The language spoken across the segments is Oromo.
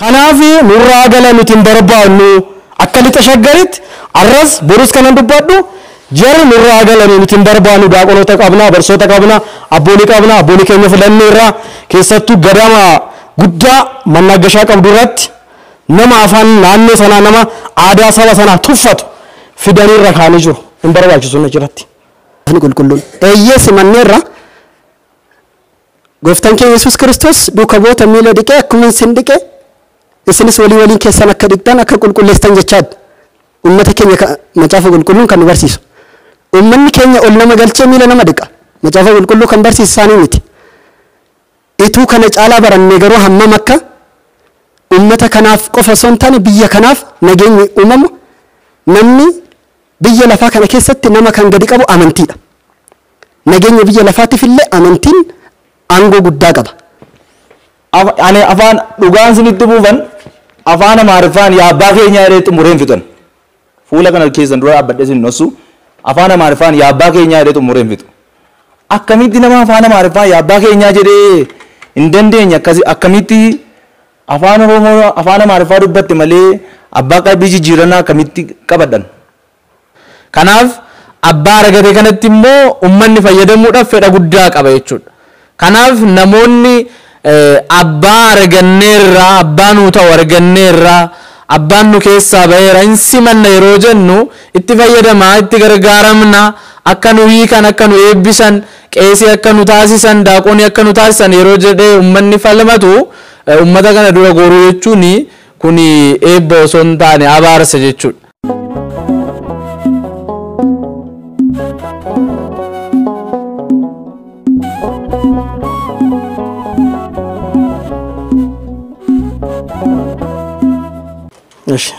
Kanaaf nurraa gala nuti hin barbaannu akka lixa shaggaritti arras borus kanan dubbadhu jarri nurraa galanii nuti hin barbaannu daaqonoota qabna barsoota qabna abboolii qabna abboolii keenya filannee irraa keessattuu gadama guddaa mannaggashaa qabdu irratti nama afaan naannoo sanaa nama aadaa saba sanaa tuffatu fidanii irra kaanii jiru hin barbaachisu na jiratti. Qulqulluun eeyyee simanneerra gooftaan keenya Yesuus Kiristoos duuka bu'oota miila dhiqee akkuma isin dhiqe isinis walii waliin keessan akka dhiqxan akka qulqulleessitan jechaadha. Uummata keenya macaafa qulqulluun kan nu barsiisu. Uummanni keenya ol nama galchee miila nama dhiqa. Macaafa qulqulluu kan barsiisu isaanii miti. Ituu kana caalaa barannee garuu hammam akka uummata kanaaf qofa osoo hin taane biyya kanaaf nageenyi uumamu namni biyya lafaa kana keessatti nama kan gadi qabu amantiidha. Nageenya biyya lafaatiif illee amantiin aangoo guddaa qaba. Ani afaan dhugaan isinitti buufan afaan Amaariffaan yaa abbaa keenyaa jedhee xumureen fixan. Fuula kana keessan dura dhaabbadhee isin nossu afaan Amaariffaan yaa abbaa keenyaa jedhee xumureen fixu. Akkamitti nama afaan Amaariffaan yaa abbaa keenyaa jedhee hin dandeenye akkasi akkamitti afaan Oromoo afaan Amaariffaa dubbatte malee abbaa qalbii jijjiirannaa akkamitti qabadhan. Kanaaf abbaa argate kanatti immoo uummanni fayyadamuudhaaf fedha guddaa qaba jechuudha. Kanaaf namoonni abbaa arganneerraa abbaa nuu ta'u arganneerraa abbaan nu keessaa baheera hin simanna yeroo jennu itti fayyadamaa itti gargaaramna akka nu hiikan akka nu eebbisan qeesii akka nu taasisan daaqonii akka nu taasisan yeroo jedhee uummanni falmatu uummata kana dura goruu jechuun kun eebba osoo hin taane abaarsa jechuudha.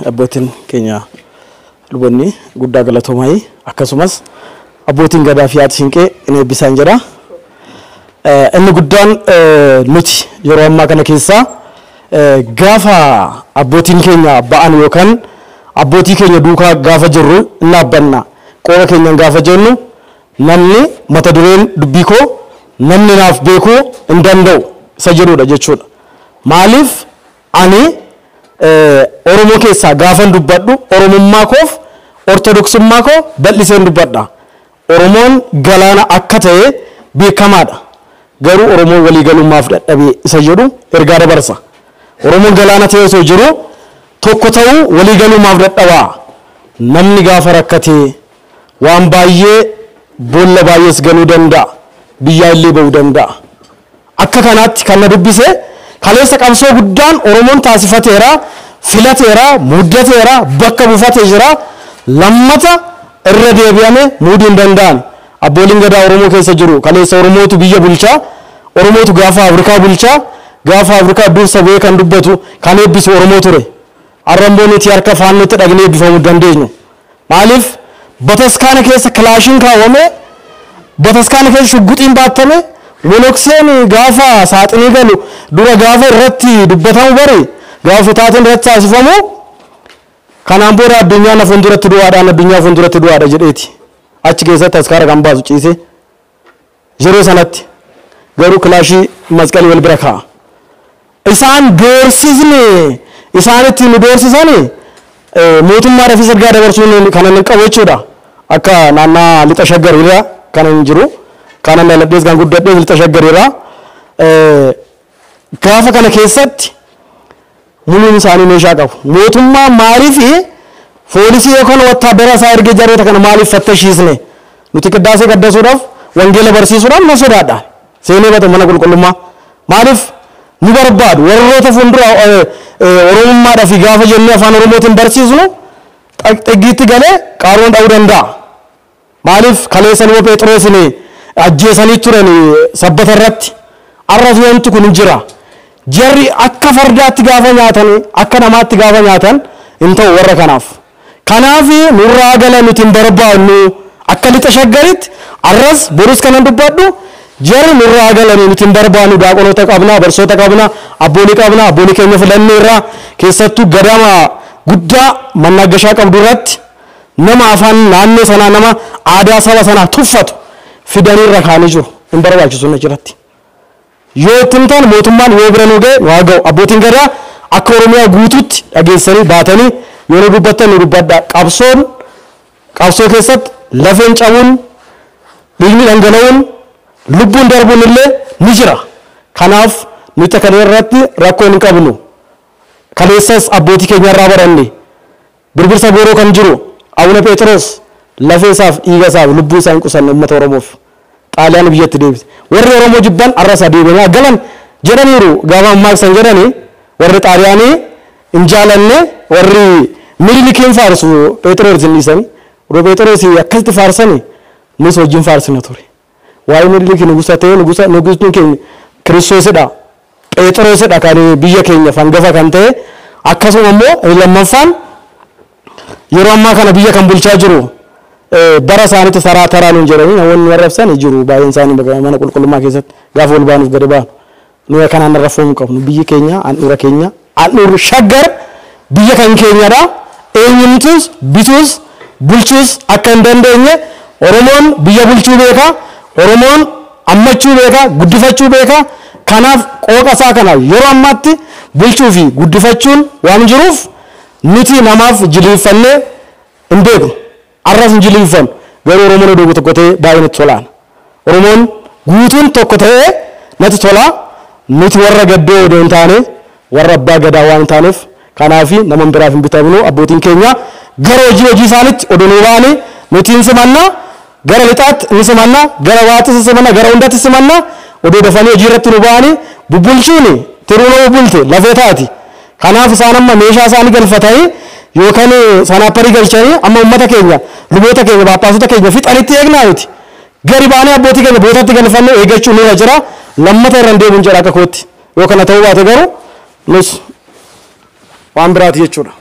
Abbootiin keenya luboonni guddaa galatoomaayi akkasumas abbootiin gadaa fi haati siinqee inni eebbisaan jedha. Inni guddaan nuti yeroo ammaa kana keessaa gaafa abbootiin keenya ba'an yookaan abbootii keenya duukaa gaafa jirru inni dhaabbanna. Qooqa keenyaan gaafa jennu namni mata dureen dubbii koo namni naaf beekuu hin danda'u isa jedhudha jechuudha. Maaliif ani Oromoo keessaa gaafan dubbadhu Oromummaa koof Ortodoksummaa koo bal'iseen dubbadha. Oromoon galaana akka ta'e beekamaadha. Garuu Oromoon waliigalummaaf dadhabee isa jedhu ergaa dabarsa. Oromoon galaana ta'e osoo jiru tokko ta'uu waliigalummaaf dadhabaa. Namni gaafa rakkatee waan baay'ee boolla baay'ees galuu danda'a. Biyyaa illee ba'uu danda'a. Akka kanaatti kan na dubbise kaleessa qabsoo guddaan Oromoon taasifateera, filateera, muddateera, bakka buufatee jira. Lammata irra deebi'ame muuduu hin danda'an. Abbooliin gadaa Oromoo keessa jiru kaleessa Oromootu biyya bulchaa, Oromootu gaafa Afrikaa bulchaa, gaafa Afrikaa dursa bu'ee kan dubbatu kan eebbisu Oromoo ture. Har'a immoo nuti harka faannootti dhaqnee eebbifamuu dandeenyu. Maaliif bataskaana keessa kilaashiin kaawwame, bataskaana keessa shugguxiin baattame, Molokseen gaafa saaxinii galu dura gaafa irratti dubbatamu bari gaafa taateen irratti taasifamu kanaan booda addunyaan na fuulduratti du'aadhaan addunyaa fuulduratti du'aadha jedheeti. Achi keessatti askaara kan baasu ciise yeroo sanatti garuu kilaashii masqalii wal bira kaa'a. Isaan doorsisni isaan ittiin nu doorsisani mootummaadhaafis ergaa dabarsuun kan hin qabu jechuudha. Akka naannaa lixa shaggar irra kan hin jiru. Kanan dhaladhees kan guddadhees lixa shaggar irraa. Gaafa kana keessatti muluun isaanii meeshaa qabu. Mootummaa maaliif poolisii yookaan wattaadara isaa ergee jaroota kana maaliif fattashiisne? Nuti qiddaasee qaddasuudhaaf wangeela barsiisuudhaaf na sodaadha. Seenee bata mana qulqullummaa. Maaliif nu barbaadu warroota fuuldura Oromummaadhaaf gaafa jennee afaan Oromootiin barsiisnu xiggiitti galee qaaroon dha'uu danda'a. Maaliif kaleessa nama Phexrosin ajjeesanii turan sabbata irratti arras wanti kun jira. Jarri akka fardaatti gaafa nyaatan akka namaatti gaafa nyaatan hin ta'u warra kanaaf. Kanaaf nurraa gala nuti hin barbaannu akka lixa shaggaritti arras borus kanan dubbadhu jarri nurraa galanii nuti hin barbaannu daaqonoota qabna barsoota qabna abboolii qabna abboolii keenya filannee irraa keessattuu gadama guddaa mannaggashaa qabdu irratti nama afaan naannoo sanaa nama aadaa saba sanaa tuffatu fidanii irra kaanii jiru hin barbaachisu na jiratti. Yoo itti hin taane mootummaan yoo bira nu ga'e nu haa ga'u abbootiin gadaa Akka Oromiyaa guutuutti dhageessanii baatanii yeroo dubbattan nu dubbadhaa. Qabsoon qabsoo keessatti lafeen cabuun, dhiigni dhangala'uun, lubbuun darbuun illee ni jira. Kanaaf nuti kana irratti rakkoo hin qabnu. Kaleessas abbootii keenya irraa baranne. Birbirsa Gooroo kan jiru Abuna Phexros lafee isaaf, dhiiga isaaf, lubbuu isaa hin qusanne uummata Oromoof. Xaaliyaan biyyatti deebise. Warri Oromoo jibban har'a isaa deebi'anii galan jedhaniiru. Gaafa ammaa san jedhanii warri Xaaliyaanii hin jaalanne, warri Minilikiin faarsu Phexros hin dhiisani. Warri Phexros akkasitti faarsani nus wajjin faarsina ture. Waa'ee Minilik nugusa ta'e, nugusa nugusni keenya Kiristoosidha. Phexrosidha kan biyya keenya hangafa kan ta'e. Akkasuma immoo inni lammaffaan yeroo ammaa kana biyya kan bulchaa jiru bara isaaniitti taraa taraa nuun jedhanii namoonni arrabsan jiru. Baay'een isaanii mana qulqullummaa keessatti gaafa ol baanuuf gadi baanu. Nuyi kanaan arrabsamuu qabnu. Biyyi keenya handhuura keenya, handhuurri Shaggar biyya kan keenyadha. Eenyumtus bituus bulchuus akka hin dandeenye. Oromoon biyya bulchuu beeka, Oromoon ammachuu beeka, guddifachuu beeka. Kanaaf qooqa isaa kana yeroo ammaatti bulchuu fi guddifachuun waan jiruuf nuti namaaf jiliiffannee hin beeknu. Arras hin jiliiffannu. Garuu Oromoon oduu tokko ta'ee baay'ee natti tolaan. Oromoon guutuun tokko ta'ee natti tola. Nuti warra gaddoo odoo hin taane warra abbaa gadaa waan hin taaneef, kanaaf nama biraaf hin bitamnu. Abbootiin keenya gara hojii hojii isaaniitti odoo nu ba'anii nuti hin simanna. Gara lixaatti ni simanna, gara bahaatti ni simanna, gara hundatti simanna. Odoo dafanii hojii irratti nu ba'anii bubbulchuuni tiruu nama bulte lafee taati. Kanaaf isaan amma meeshaa isaanii galfatanii yookaan sanaapparii galchanii amma uummata keenya, luboota keenya, paappaasota keenya fixanitti eegnaa miti. Gadi baanee abbootii keenya bootatti galfannee eeggachuu nurra jira. Lammata irra hin deebiin jedha akka kootti. Yoo kana ta'uu baate garuu nus waan biraati jechuudha.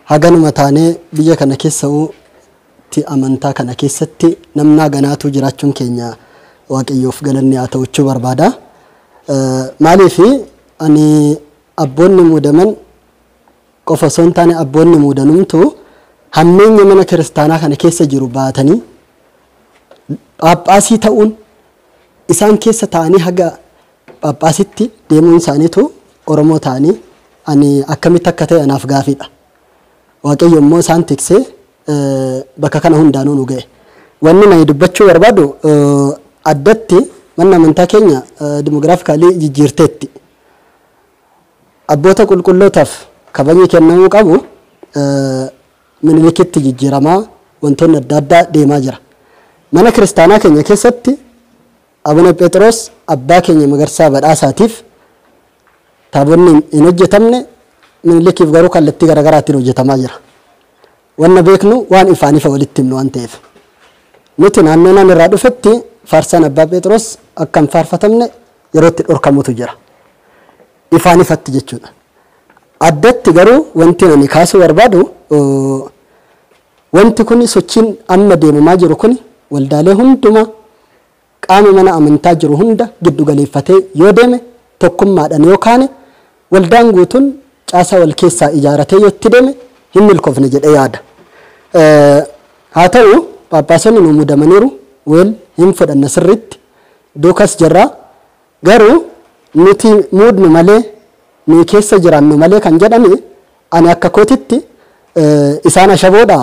Haganuma taanee biyya kana keessatti amantaa kana keessatti namni haganaatu jiraachuun keenya Waaqayyoof galanni haa ta'u jechuu barbaada. Maaliif ani abboonni muudaman qofa osoo hin taane abboonni muudanumtu hammeenya mana kiristaanaa kana keessa jiru baatanii phaaphaasii ta'uun isaan keessa ta'anii haga phaaphaasitti deemuun isaaniitu Oromoo ta'anii ani akkamitti akka ta'e anaaf gaafiidha. Waaqayyo immoo isaan tiksee bakka kana hundaanuu nu ga'e. Wanni ani dubbachuu barbaadu, addatti manni amantaa keenya dimogiraafikaalii jijjiirteetti. Abboota qulqullootaaf kabajni kennamuu qabu Minilikitti jijjiiramaa wantoonni adda addaa deemaa jira. Mana kiristaanaa keenya keessatti Abuna Phexros abbaa keenya Magarsaa Badhaasaatiif taabonni hin hojjetamne, Minilikiif garuu kallattii garaagaraatiin hojjetamaa jira. Wanna beeknu waan ifaan ifa walitti himnu waan ta'eef. Nuti naannoo naan irraa dhufetti faarsaan abbaa Phexros akka hin faarfatamne yeroo itti dhorkamutu jira. Ifaan ifatti jechuudha. Addatti garuu wanti ani kaasuu barbaadu, wanti kun sochiin amma deemamaa jiru kun waldaalee hundumaa qaama mana amantaa jiru hunda giddu galeeffatee yoo deeme, tokkummaadhaan yoo kaane, waldaan guutuun caasaa wal keessaa ijaaratee yoo itti deeme hin milkoofne jedhee yaada. Haa ta'u, phaaphaasonni nu muudamaniiru, weel hin fudhanna, sirriitti duukas jirra. Garuu nuti muudnu malee, nuyi keessa jiraannu malee kan jedhani, ani akka kootitti isaan ashaboodha,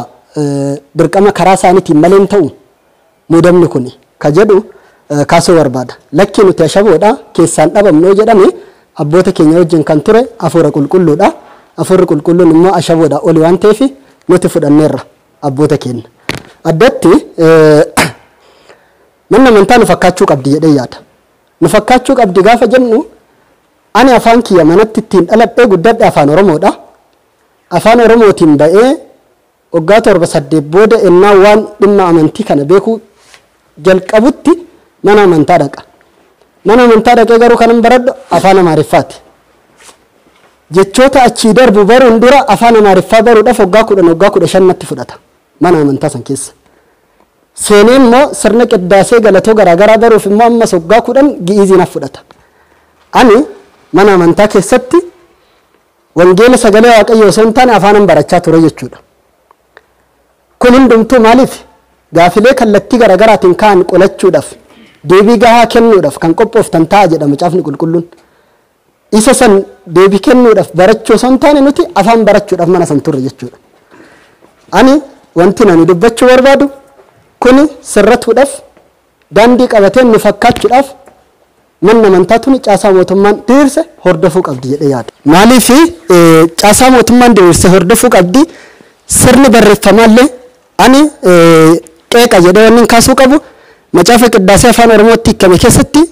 dirqama karaa isaaniitiin malee hin ta'u muudamni kun ka jedhu kaasuu barbaada. Lakki, nuti ashaboodha, keessaan dhabamnu jedhame, abboota keenya wajjin kan ture hafuura qulqulluudha. Hafuurri qulqulluun immoo ashaboodha oli waan ta'eef nuti fudhanneerra abboota keenya. Addatti manni amantaa nu fakkaachuu qabdi jedhee yaada. Nu fakkaachuu qabdi gaafa jennu, ani afaan kiyya manatti ittiin dhaladhee guddadhe afaan Oromoodha. Afaan Oromootiin ba'ee waggaa 7 8 booda ennaa waan dhimma amantii kana beekuu jalqabutti mana amantaa dhaqa. Mana amantaa dhaqee garuu kanan baradhu afaan Amaariffaati. Jechoota achii darbu baruun dura afaan Amaariffaa baruudhaaf waggaa 10, waggaa 15 natti fudhata mana amantaa san keessa. Seenee immoo sirna qiddaasee galatoo garaagaraa baruuf immoo ammas waggaa 10 gi'izii naaf fudhata. Ani mana amantaa keessatti wangeela sagalee Waaqayyoo osoo hin taane afaanan barachaa ture jechuudha. Kun hundumtuu maaliif? Gaafilee kallattii garaagaraatiin ka'an qolachuudhaaf, deebii gahaa kennuudhaaf kan qophooftan ta'a jedha Macaafni Qulqulluun. Isa san deebii kennuudhaaf barachuu osoo hin taane nuti afaan barachuudhaaf mana san turre jechuudha. Ani wanti ani dubbachuu barbaadu kuni sirratuudhaaf daandii qabatee nu fakkaachuudhaaf manni amantaa tuni caasaa mootummaan diriirse hordofuu qabdi jedhee yaada. Maaliif caasaa mootummaan diriirse hordofuu qabdi sirni barreeffamaallee ani qeeqa jedhee wanni kaasuu qabu macaafa qiddaasee afaan Oromootti hiikame keessatti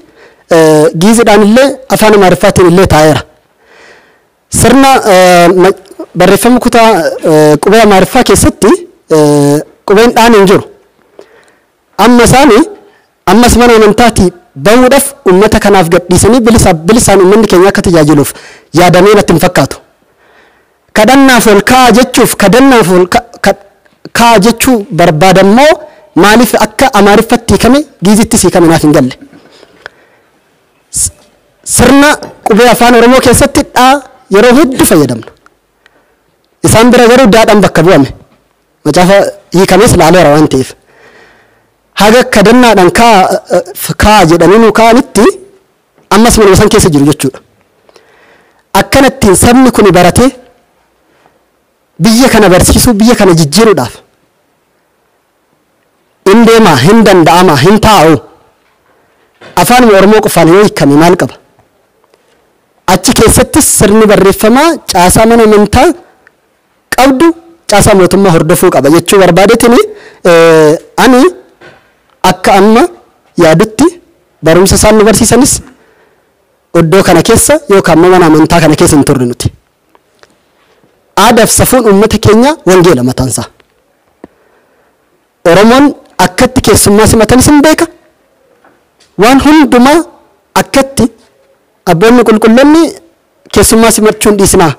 giizidhaan illee afaan Amaariffaatiin illee taa'eera. Sirna barreeffama kutaa qubee Amaariffaa keessatti qubeen dhaan hin jiru. Amma isaanii ammas mana amantaatii bahuudhaaf uummata kanaaf gadhiisanii bilisaan uummanni keenya akka tajaajiluuf yaadamee natti hin fakkaatu. Kadhannaaf ol ka'aa jechuuf kadhannaaf ol ka'aa jechuu barbaadammoo maaliif akka Amaariffatti hiikame giizittis hiikame naaf hin galle. Sirna qubee afaan Oromoo keessatti dhaa yeroo hedduu fayyadamna. Isaan bira garuu daadhaan bakka bu'ame. Macaafa hiikames laaleera waan ta'eef. Haga kadhannaadhaan ka'aa jedhanii nu ka'anitti ammas manuma san keessa jiru jechuudha. Akkanattiin sabni kun baratee biyya kana barsiisuu biyya kana jijjiiruudhaaf hin deemaa hin danda'amaa hin taa'u afaan Oromoo qofaan yoo hiikame maal qaba? Achi keessattis sirni barreeffamaa caasaa mana amantaa qabdu caasaa mootummaa hordofuu qaba jechuu barbaadeetini ani akka amma yaadutti barumsa isaan nu barsiisanis iddoo kana keessa yookaan mana amantaa kana keessa hin turre nuti. Aadaaf safuun uummata keenya wangeela mataansaa. Oromoon akkatti keessummaa simatanis hin beeka. Waan hundumaa akkatti abboonni qulqulloonni keessummaa simachuun dhiisnaa.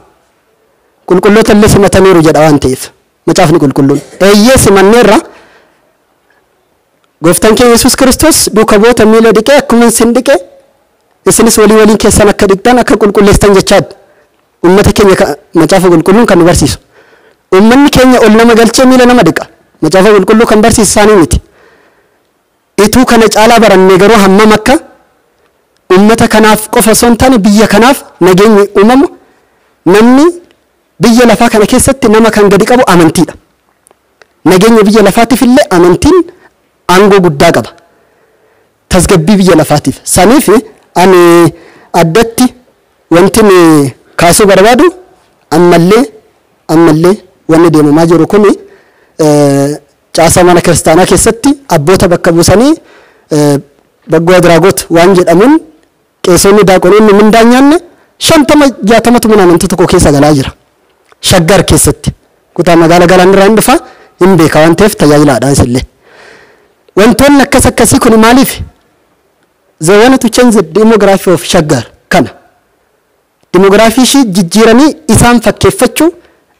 Qulqulloota illee simataniiru jedha waan ta'eef macaafni qulqulluun. Eeyyee simanneerra gooftaan keenya Yesuus Kiristoos duuka bu'oota miila dhiqee akkuma isin dhiqe isinis walii waliin keessan akka dhiqxan akka qulqulleessitan jechaadha. Uummata keenya macaafa qulqulluun kan nu barsiisu. Uummanni keenya ol nama galchee miila nama dhiqa. Macaafa qulqulluu kan barsiisu isaanii miti. Ituu kana caalaa barannee garuu hammam akka uummata kanaaf qofa osoo hin taane biyya kanaaf nageenyi uumamu namni biyya lafaa kana keessatti nama kan gadi qabu amantiidha. Nageenya biyya lafaatiif illee amantiin aangoo guddaa qaba. Tasgabbii biyya lafaatiif. Saniif ani addatti wanti kaasuu barbaadu ammallee wanni deemamaa jiru kuni caasaa mana kiristaanaa keessatti abboota bakka buusanii baggoo adraagot waan jedhamuun qeesonni daaqonoonni mindaan nyaanne 50 60 mana amantii tokko keessa galaa jira. Shaggar keessatti kutaa magaalaa Galaan irraa hin dhufa hin beeka waan ta'eef tajaajilaadhaan isillee. Wantoonni akkas akkasii kun maaliif? They want to change the demography of Shaggar kana. Demography ishii jijjiiranii isaan fakkeeffachuu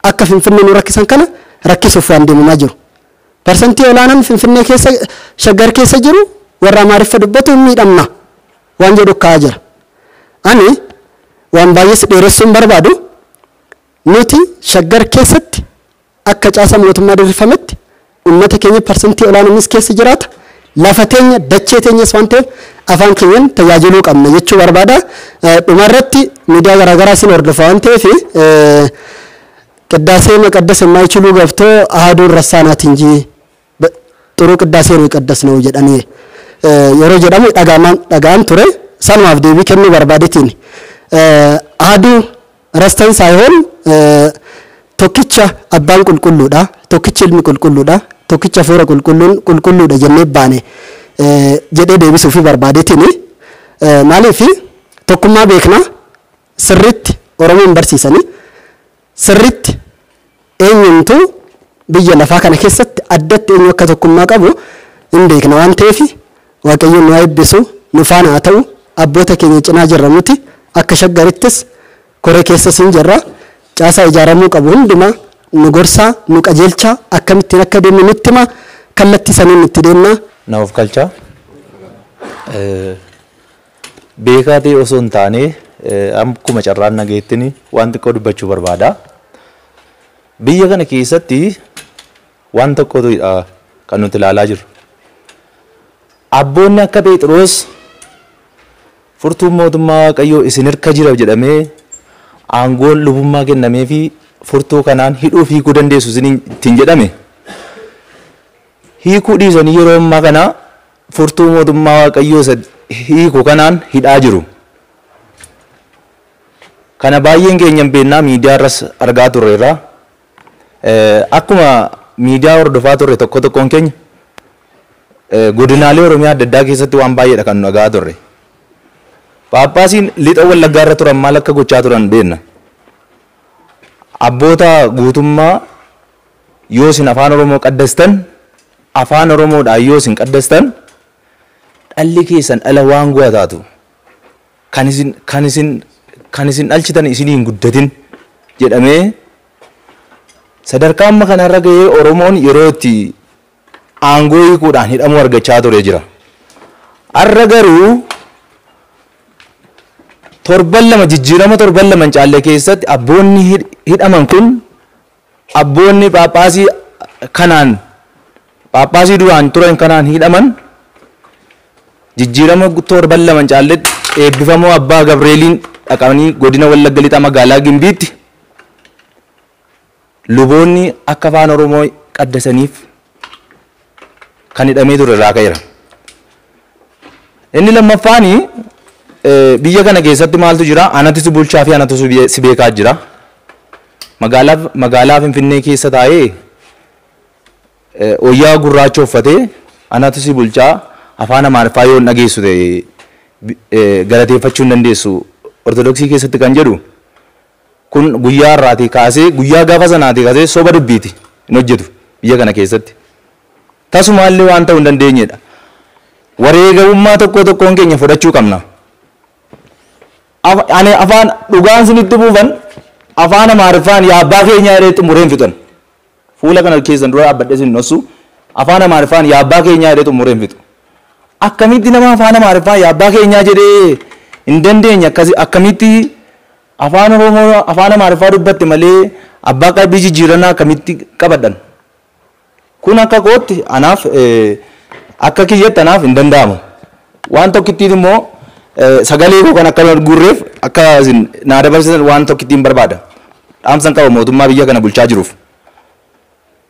akka Finfinnee nu rakkisan kana rakkisuuf waan deemamaa jiru. Parsantii olaanaan Finfinnee keessa Shaggar keessa jiru warra Amaariffa dubbatu miidhamna waan jedhu kaa'aa jira. Ani waan baay'ees dheeressuu hin barbaadu nuti Shaggar keessatti akka caasaa mootummaa diriirfametti uummata keenya parsantii olaanaanis keessa jiraata. Lafa teenya dachee teenyas waan ta'eef afaan keenyan tajaajiluu qabna jechuu barbaada. Dhumarratti miidiyaa garaagaraa isin hordofa waan ta'eef ቅዳሴ መቀደስ የማይችሉ ገብቶ አሃዱን ረሳናት እንጂ ጥሩ ቅዳሴ ነው የቀደስነው jedhanii yeroo jedhamu dhagaan ture sanumaaf deebii kennuu barbaadetiin ahaduu rastan ሳይሆን tokkicha abbaan qulqulluudha tokkichi ilmi qulqulluudha tokkicha hafuura qulqulluun qulqulluudha jennee baane jedhee deebisuufi barbaadetiin maaliif tokkummaa beekna sirriitti Oromoon barsiisanii sirriitti eenyumtu biyya lafaa kana keessatti addatti eenyu akka tokkummaa qabu hin beekna waan ta'eef Waaqayyoon nu haa eebbisu nu faana haa ta'u abboota keenya cinaa jirra nuti akka Shaggarittis koree keessas hin jirra caasaa ijaaramuu qabu hundumaa nu gorsaa nu qajeelchaa akkamittiin akka deemnu nutti hima kallattii saniin itti deemna. Na of galchaa. Beekaa ta'e osoo hin taane akkuma carraan nageettiin waan xiqqoo dubbachuu barbaada. Biyya kana keessatti waan tokkotu kan nuti ilaalaa jirru. Abboonni akka Phexros Furtuun mootummaa Waaqayyoo isin harka jira jedhamee aangoon lubummaa kennamee fi furtuu kanaan hidhuu fi hiikuu dandeessu isiniin jedhame. Hiikuu dhiisanii yeroo ammaa kana furtuu mootummaa Waaqayyoo isa hiiku kanaan hidhaa jiru. Kana baay'een keenya hin beeknaa, miidiyaa irras argaa turreerra. Akkuma miidiyaa hordofaa turre tokko tokkoon keenya godinaalee Oromiyaa adda addaa keessatti waan baay'eedha kan nu dhagaa turre. Paappaasiin lixa Wallaggaa irra turan maal akka gochaa turan beekna. Abboota guutummaa yoo isin afaan Oromoo qaddastan, afaan Oromoodhaan yoo isin qaddastan, dhalli keessan dhala waan gu'aa taatu. Kan isin dhalchitan isinii hin guddatin jedhamee sadarkaa amma kanarra gahee Oromoon yeroo itti aangoo hiikuudhaan hidhamuu argachaa ture jira. Har'a garuu torban lama jijjiirama torban lama hin caalle keessatti abboonni hidhaman kun abboonni Phaaphaasii kanaan Phaaphaasii duraan turan kanaan hidhaman jijjiirama torban lama hin caalletti eebbifamoo Abbaa Gabreeliin dhaqanii godina Wallagga Lixaa magaalaa Gimbiitti luboonni akka afaan Oromoo qaddasaniif kan hidhamee ture irraa ka'eera. Inni lammaffaani biyya kana keessatti maaltu jira? Anatu si bulchaa fi anatu si beekaa jira. Magaalaa Finfinnee keessa taa'ee wayyaa gurraacha uffatee anatu si bulchaa afaan Amaariffaa yoo hin dhageessu ta'e galateeffachuu hin dandeessu. Ortodoksii keessatti kan jedhu kun guyyaa har'aatii kaasee guyyaa gaafa sanaatii kaasee soba dubbiiti hin hojjetu biyya kana keessatti. Tasumaallee waan ta'uu hin dandeenyedha. Wareegamummaa tokko tokkoon keenya fudhachuu qabna. Ani afaan dhugaan isinitti buufan afaan Amaariffaan yaa abbaa keenyaa jedhee xumuree hin fixan. Fuula kana keessan dura dhaabbadhee isin dhossu afaan Amaariffaan yaa abbaa keenyaa jedhee xumuree hin fixu. Akkamitti nama afaan Amaariffaan yaa abbaa keenyaa jedhee hin dandeenye akkamitti afaan Oromoo afaan Amaariffaa dubbatte malee abbaa qalbii jijjiirannaa akkamitti qabadhan? Kun akka kootti anaaf akka kiyyatti anaaf hin danda'amu. Waan tokkittiin immoo sagalee koo kan akka gurreef akka isin naa dabarsitan waan tokkittiin barbaada. Dhaamsan qaba mootummaa biyya kana bulchaa jiruuf.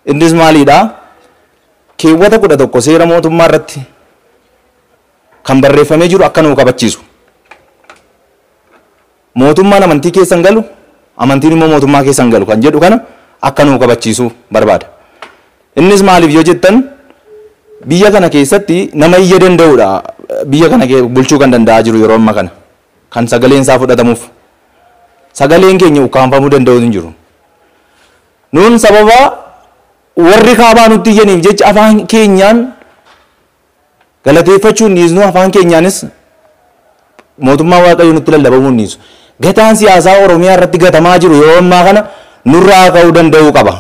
Innis maalidha? Keewwata 11 seera mootummaa irratti kan barreeffamee jiru akka nu kabachiisu. Mootummaan amantii keessa hin galu, amantiin immoo mootummaa keessa hin galu kan jedhu kana akka nu kabachiisu barbaada. Innis maaliif yoo jettan biyya kana keessatti nama iyya danda'udha biyya kana bulchuu kan danda'aa jiru yeroo ammaa kana kan sagaleen isaa fudhatamuuf sagaleen keenya ukkaanfamuu danda'u hin jiru. Nuun sababa warri kaabaa nutti iyyaniif jecha afaan keenyaan galateeffachuun dhiisnu, afaan keenyaanis mootummaa Waaqayyoo nutti lallabamuu dhiisu. Gataan siyaasaa Oromiyaa irratti gatamaa jiru yeroo ammaa kana nurraa ka'uu danda'uu qaba.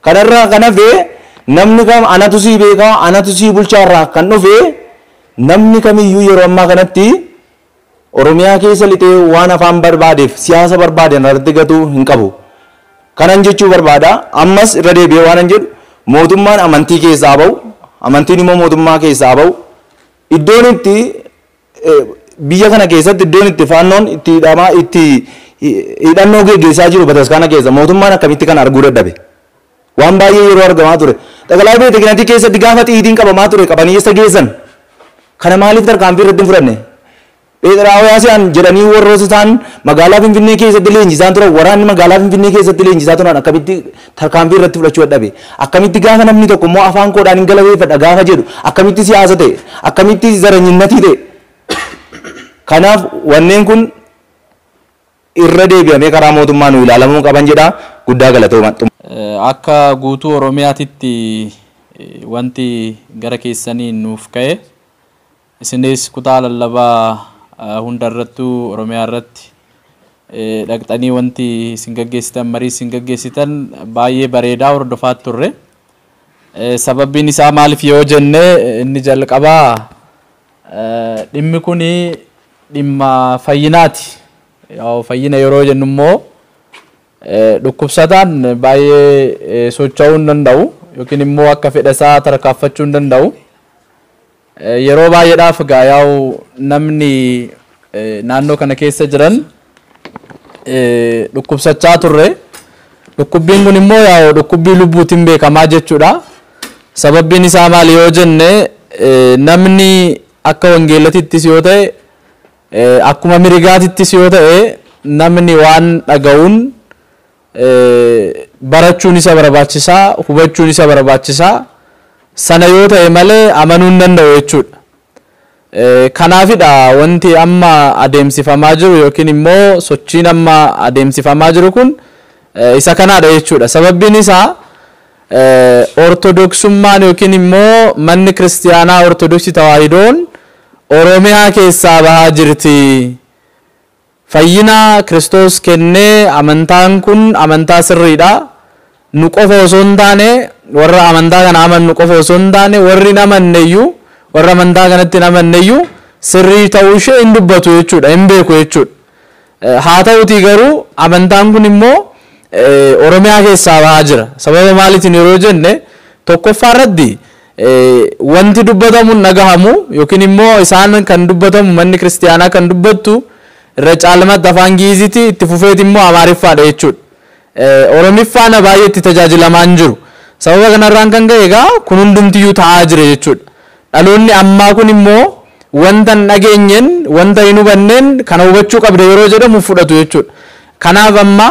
Kanarraa kan hafe namni kam anatu sii beekaa anatu sii bulchaa irraa kan dhufe namni kamiyyuu yeroo ammaa kanatti Oromiyaa keessa lixee waan afaan barbaadeef siyaasa barbaadeen irratti gatuu hin qabu. Kanan jechuu barbaada. Ammas irra deebi'ee waan jedhu mootummaan amantii keessaa bahu, amantiin immoo mootummaa keessaa bahu. Iddoon itti biyya kana keessatti iddoon itti faannoon itti hidhamaa itti hidhannoo geggeessaa jiru bataskaana keessa mootummaan akkamitti kan arguu dadhabe? Waan baay'ee yeroo argamaa ture. Xaqalaa beekte kinatii keessatti gaafa xiitiin qabamaa ture qabanii eessa geessan? Kana maaliif tarkaanfii irratti hin fudhanne? Pheexiraawwaasiyaan jedhanii warroota isaan magaalaa Finfinnee keessatti leenjisaan turan, waraanni magaalaa Finfinnee keessatti leenjisaa turan akkamitti tarkaanfii irratti fudhachuu dadhabe? Akkamitti gaafa namni tokko immoo afaan koodhaan hin galateeffadha gaafa jedhu akkamitti siyaasa ta'e? Akkamitti zaranyinnatii ta'e? Kanaaf wanneen kun irra deebi'amee karaa mootummaa nu ilaalamuu qaban jedha. Guddaa galatooma. Akka guutuu Oromiyaatitti wanti gara keessanii nuuf ka'e isinis kutaa lallabaa hundarrattuu Oromiyaa irratti dhaqxanii wanti isin gaggeessitan marii isin gaggeessitan baay'ee bareedaa hordofaa turre. Sababbiin isaa maaliif yoo jenne inni jalqabaa dhimmi kuni dhimma fayyinaati. Fayyina yeroo jennu immoo dhukkubsataan baay'ee socho'uu hin danda'u yookiin immoo akka fedha isaa tarkaanfachuu hin danda'u. Yeroo baay'eedhaaf egaa yaa'u namni naannoo kana keessa jiran dhukkubsachaa turre. Dhukkubbiin kun immoo yaa'u dhukkubbii lubbuutiin beekamaa jechuudha. Sababbiin isaa maali yoo jenne, namni akka wangeelatittis yoo ta'e, akkuma mirgaatittis yoo ta'e, namni waan dhaga'uun barachuun isa barbaachisaa, hubachuun isa barbaachisaa. Sana yoo ta'e malee amanuu hin danda'u jechuudha. Kanaafidha wanti amma adeemsifamaa jiru yookiin immoo sochiin amma adeemsifamaa jiru kun isa kanaadha jechuudha. Sababbiin isaa ortodoksummaan yookiin immoo manni kiristiyaanaa ortodoksii tawaahidoon Oromiyaa keessaa bahaa jirti. Fayyina Kiristoos kennee amantaan kun amantaa sirriidha. Nu qofa osoo hin taane, warra amantaa kana amannu qofa osoo hin taane, warri hin amanne iyyuu, warra amantaa kanatti hin amanne iyyuu sirrii ta'uu ishee hin dubbatu jechuudha, hin beeku jechuudha. Haa ta'utii garuu amantaan kun immoo Oromiyaa keessaa bahaa jira. Sababa maaliitiin yeroo jenne, tokkoffaa irratti wanti dubbatamu hin dhagahamu, yookiin immoo isaan kan dubbatamu, manni kiristiyaanaa kan dubbattu irra caalmatti afaan Gi'iziiti, itti fufeeti immoo Amaariffaadha jechuudha. Oromiffaan baay'ee itti tajaajilamaa hin jiru. Sababa kanarraan kan ka'e egaa kun hundumtiyyuu ta'aa jira jechuudha. Dhaloonni ammaa kun immoo wanta hin dhageenyeen, wanta hin hubanneen kana hubachuu qabda yeroo jedhamu fudhatu jechuudha. Kanaaf amma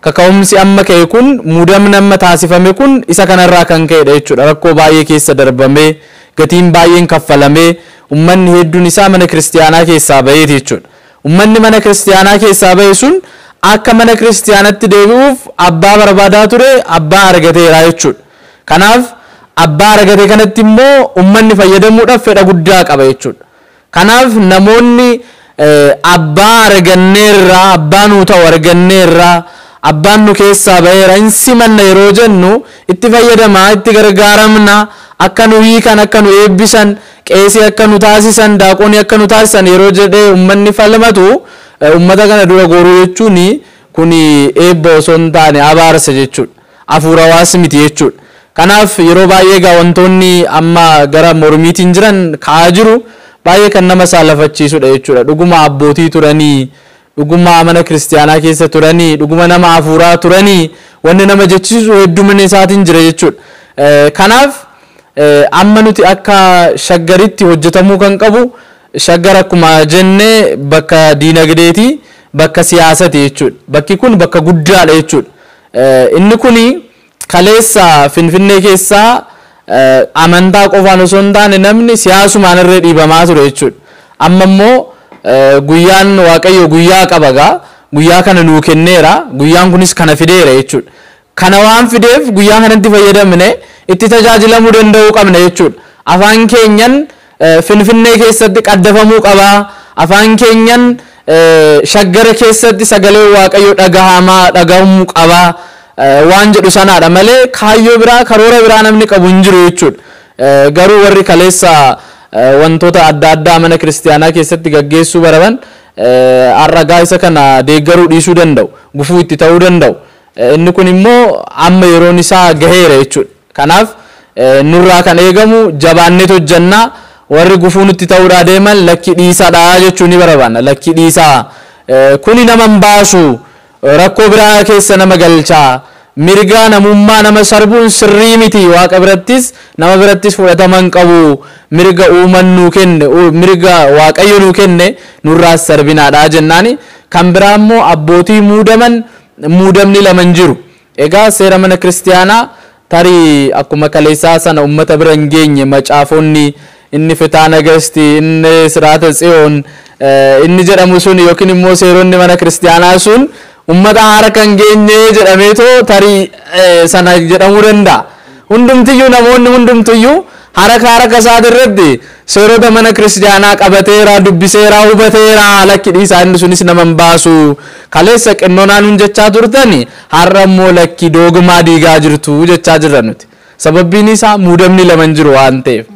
kaka'umsi amma ka'e kun, muudamni amma taasifame kun isa kanarraa kan ka'edha jechuudha. Rakkoo baay'ee keessa darbamee, gatiin baay'een kaffalamee, uummanni hedduun isaa mana kiristiyaanaa keessaa baheeti jechuudha. Uummanni mana kiristiyaanaa keessaa bahe sun akka mana kiristiyaanatti deebi'uuf abbaa barbaadaa ture, abbaa argateera jechuudha. Kanaaf abbaa argate kanatti immoo uummanni fayyadamuudhaaf fedha guddaa qaba jechuudha. Kanaaf namoonni abbaa arganneerra, abbaa nuu ta'u arganneerra, abbaan nu keessaa baheera, hin simanna yeroo jennu itti fayyadamaa, itti gargaaramna, akka nu hiikan, akka nu eebbisan, qeesii akka nu taasisan, daaqonii akka nu taasisan yeroo jedhee uummanni falmatu, uummata kana dura goruu jechuun kun eebba osoo hin taane abaarsa jechuudha. Hafuurawaas miti jechuudha. Kanaaf yeroo baay'ee egaa wantoonni amma gara mormiitiin jiran ka'aa jiru baay'ee kan nama saalafachiisudha jechuudha. Dhuguma abbootii turanii, dhuguma mana kiristiyaanaa keessa turanii, dhuguma nama hafuuraa turanii wanni nama jechisiisu heddumina isaatiin jira jechuudha. Kanaaf amma nuti akka Shaggaritti hojjetamuu kan qabu, Shaggar akkuma jenne bakka diinagdeeti, bakka siyaasati jechuudha. Bakki kun bakka guddaadha jechuudha. Inni kuni kaleessa Finfinnee keessaa amantaa qofaan osoo hin taane namni siyaasumaan irra dhiibamaa ture jechuudha. Amma immoo guyyaan Waaqayyo guyyaa qaba gaa, guyyaa kana nuu kenneera, guyyaan kunis kana fideera jechuudha. Kana waan fideef guyyaa kanatti fayyadamne itti tajaajilamuu danda'uu qabna jechuudha. Afaan keenyan Finfinnee keessatti qaddafamuu qaba. Afaan keenyan Shaggara keessatti sagalee Waaqayyoo dhagahamaa dhagahamuu qaba. Waan jedhu sanaadha malee kaayyoo biraa, karoora biraa namni qabu hin jiru jechuudha. Garuu warri kaleessa wantoota adda addaa mana kiristiyaanaa keessatti gaggeessuu baraban har'a isa kana deeggaruu dhiisuu danda'u, gufuu itti ta'uu danda'u. Inni kun immoo amma yeroon isaa gaheera jechuudha. Kanaaf nurraa kan eegamu jabaanneet hojjannaa, warri gufuu nutti ta'uudhaa deeman lakki dhiisaadha jechuu ni barbaanna. Lakki dhiisaa, kuni nama hin baasu, rakkoo biraa keessa nama galchaa, mirga namummaa nama sarbuun sirrii miti, waaqa birattis nama birattis fudhatama hin qabu, mirga uuman nuu kenne, mirga Waaqayyo nuu kenne nurraas sarbinaadha jennaani. Kan biraa immoo abbootii muudaman, muudamni lama hin jiru. Egaa seera mana kiristiyaanaa tarii akkuma kaleessaa sana uummata bira hin geenye, macaafonni inni Fitaa Nagasti, inni Siraata Tsiyoon inni jedhamu sun yookiin immoo seeronni mana kiristiyaanaa sun uummata harka hin geenye jedhameetoo tarii sana jedhamuu danda'a. Hundumtiyyuu, namoonni hundumtiyyuu harka harka isaati irratti seerota mana kiristiyaanaa qabateera, dubbiseera, hubateera. Lakki dhiisaa, inni sunis nama hin baasu. Kaleessa qinnoonaan nun jechaa turtani, har'a immoo lakki doogmaa diigaa jirtu jechaa jirra nuti. Sababbiin isaa muudamni lama hin jiru waan ta'eef.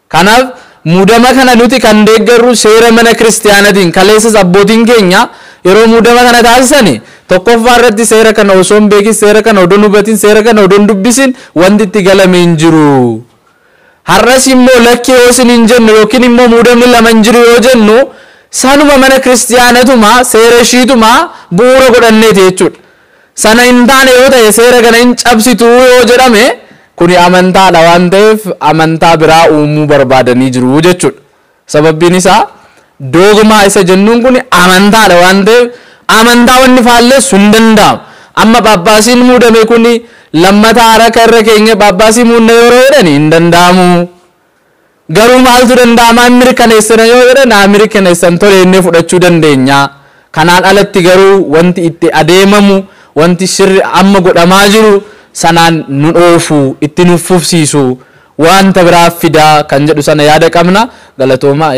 Kanaaf muudama kana nuti kan deeggarru seera mana kiristiyaanatiin. Kaleessas abbootiin keenya yeroo muudama kana taasisani tokkoffaa irratti seera kana osoo hin beekin, seera kana odoo hin hubatin, seera kana odoo hin dubbisin wanti itti galame hin jiru. Har'as immoo lakki yoo isin hin jennu yookiin immoo muudamni lama hin jiru yoo jennu Sanuma mana kiristiyaanatuma seera ishiituma bu'uura godhanneeti jechuudha. Sana hin taane yoo ta'e seera kana hin cabsitu yoo jedhame kuni amantaadha waan ta'eef amantaa biraa uumuu barbaadanii jiru jechuudha. Sababbiin isaa doogmaa isa jennuun kun amantaadha waan ta'eef amantaa wanni faalleessu hin danda'amu. Amma Phaaphaasiin muudame kun lammata haraka irra keenya Phaaphaasii muudne yeroo jedhan hin danda'amu. Garuu maaltu danda'ama mirkaneessina yoo jedhan haa mirkaneessan tole innee fudhachuu dandeenya. Kanaan alatti garuu wanti itti adeemamu wanti sirri amma godhamaa jiru sanaan nu dhoofu itti nu fufsiisu wanta biraa fidaa kan jedhu sana yaada qabna galatoomaa.